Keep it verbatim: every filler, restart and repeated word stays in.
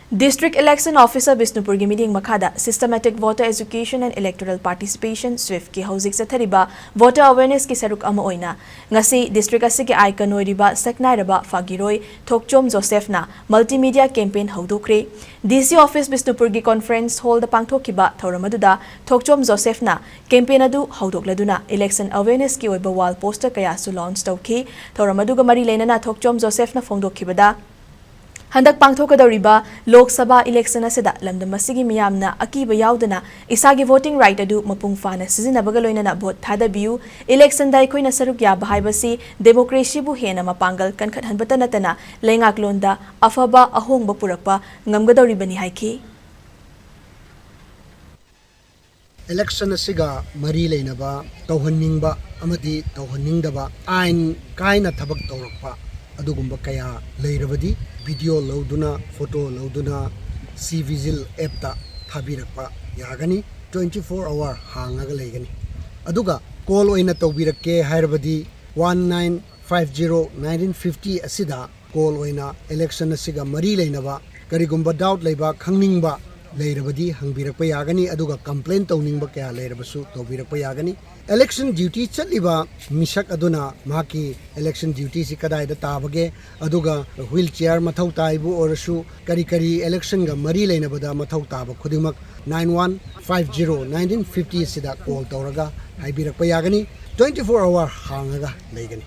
District Election Officer ꯕꯤꯁꯅꯨꯄꯨꯔꯒꯤ ꯃꯤꯠꯌꯦꯡ ꯃꯈꯥꯗ Systematic Voter Education and Electoral Participation, SWEEP ꯀꯤ ꯍꯧꯖꯤꯛ ꯆꯠꯊꯔꯤꯕ voter awareness ꯀꯤ ꯁꯔꯨꯛ ꯑꯃ ꯑꯣꯏꯅ ꯉꯁꯤ district ꯑꯁꯤꯒꯤ icon ꯑꯣꯏꯔꯤꯕ ꯁꯛꯅꯥꯏꯔꯕ ꯐꯥꯒꯤꯔꯣꯏ ꯊꯣꯛꯆꯣꯝ ꯖꯣꯁꯦꯐꯅ multimedia campaign ꯍꯧꯗꯣꯛꯈ꯭ꯔꯦ꯫ DC office ꯕꯤꯁꯅꯨꯄꯨꯔꯒꯤ conference hall ꯗ ꯄꯥꯡꯊꯣꯛꯈꯤꯕ ꯊꯧꯔꯝ ꯑꯗꯨꯗ ꯊꯣꯛꯆꯣꯝ ꯖꯣꯁꯦꯐꯅ campaign ꯑꯗꯨ ꯍꯧꯗꯣꯛꯂꯗꯨꯅ election awareness ꯀꯤ ꯑꯣꯏꯕ wall poster ꯀꯌꯥꯁꯨ launch ꯇꯧꯈꯤ꯫ ꯊꯧꯔꯝ ꯑꯗꯨꯒ ꯃꯔꯤ ꯂꯩꯅꯅ ꯊꯣꯛꯆꯣꯝ ꯖꯣꯁꯦꯐꯅ ꯐꯣꯡꯗꯣꯛꯈꯤꯕꯗ, ꯍꯟꯗꯛ ꯄꯥꯡꯊꯣꯛꯀꯗꯧꯔꯤꯕ ꯂꯣꯛ ꯁꯚꯥ election ꯑꯁꯤꯗ ꯂꯝꯗꯝ ꯑꯁꯤꯒꯤ ꯃꯤꯌꯥꯝꯅ ꯑꯀꯤꯕ ꯌꯥꯎꯗꯅ ꯏꯁꯥꯒꯤ voting right ꯑꯗꯨ ꯃꯄꯨꯡ ꯐꯥꯅ ꯁꯤꯖꯤꯟꯅꯕꯒ ꯂꯣꯏꯅꯅ vote ꯊꯥꯗꯕꯤꯌꯨ꯫ Election ꯗ ꯑꯩꯈꯣꯏꯅ ꯁꯔꯨꯛ ꯌꯥꯕ ꯍꯥꯏꯕꯁꯤ democracy ꯕꯨ ꯍꯦꯟꯅ ꯃꯄꯥꯡꯒꯜ ꯀꯟꯈꯠꯍꯟꯕꯇ ꯅꯠꯇꯅ ꯂꯩꯉꯥꯛꯂꯣꯟꯗ ꯑꯐꯕ ꯑꯍꯣꯡꯕ ꯄꯨꯔꯛꯄ ꯉꯝꯒꯗꯧꯔꯤꯕꯅꯤ ꯍꯥꯏꯈꯤ꯫ Election ꯑꯁꯤꯒ ꯃꯔꯤ ꯂꯩꯅꯕ ꯇꯧꯍꯟꯅꯤꯡꯕ ꯑꯃꯗꯤ ꯇꯧꯍꯟꯅꯤꯡꯗꯕ, ꯑꯥꯏꯟ ꯀꯥꯏꯅ ꯊꯕꯛ ꯇꯧꯔꯛꯄ ꯑꯗꯨꯒꯨꯝꯕ ꯀꯌꯥ ꯂꯩꯔꯕꯗꯤ video ꯂꯧꯗꯨꯅ, photo ꯂꯧꯗꯨꯅ C Vigil app ꯇ ꯊꯥꯕꯤꯔꯛꯄ ꯌꯥꯒꯅꯤ꯫ Twenty four hour ꯍꯥꯡꯉꯒ ꯂꯩꯒꯅꯤ꯫ ꯑꯗꯨꯒ call ꯑꯣꯏꯅ ꯇꯧꯕꯤꯔꯛꯀꯦ ꯍꯥꯏꯔꯕꯗꯤ one nine five zero nineteen fifty ꯑꯁꯤꯗ call ꯑꯣꯏꯅ election ꯑꯁꯤꯒ ꯃꯔꯤ ꯂꯩꯅꯕ ꯀꯔꯤꯒꯨꯝꯕ doubt ꯂꯩꯕ, ꯈꯪꯅꯤꯡꯕ ꯂꯩꯔꯕꯗꯤ ꯍꯪꯕꯤꯔꯛꯄ ꯌꯥꯒꯅꯤ, ꯑꯗꯨꯒ complain ꯇꯧꯅꯤꯡꯕ ꯀꯌꯥ ꯂꯩꯔꯕꯁꯨ ꯇꯧꯕꯤꯔꯛꯄ ꯌꯥꯒꯅꯤ꯫ Election duty ꯆꯠꯂꯤꯕ ꯃꯤꯁꯛ ꯑꯗꯨꯅ ꯃꯍꯥꯛꯀꯤ election duty ꯁꯤ ꯀꯗꯥꯏꯗ ꯇꯥꯕꯒꯦ, ꯑꯗꯨꯒ wheelchair ꯃꯊꯧ ꯇꯥꯏꯕꯨ ꯑꯣꯏꯔꯁꯨ, ꯀꯔꯤ ꯀꯔꯤ election ꯒ ꯃꯔꯤ ꯂꯩꯅꯕꯗ ꯃꯊꯧ ꯇꯥꯕ ꯈꯨꯗꯤꯡꯃꯛ nine one five zero nineteen fifty ꯑꯁꯤꯗ call ꯇꯧꯔꯒ ꯍꯥꯏꯕꯤꯔꯛꯄ ꯌꯥꯒꯅꯤ꯫ Twenty four hour ꯍꯥꯡꯉꯒ ꯂꯩꯒꯅꯤ꯫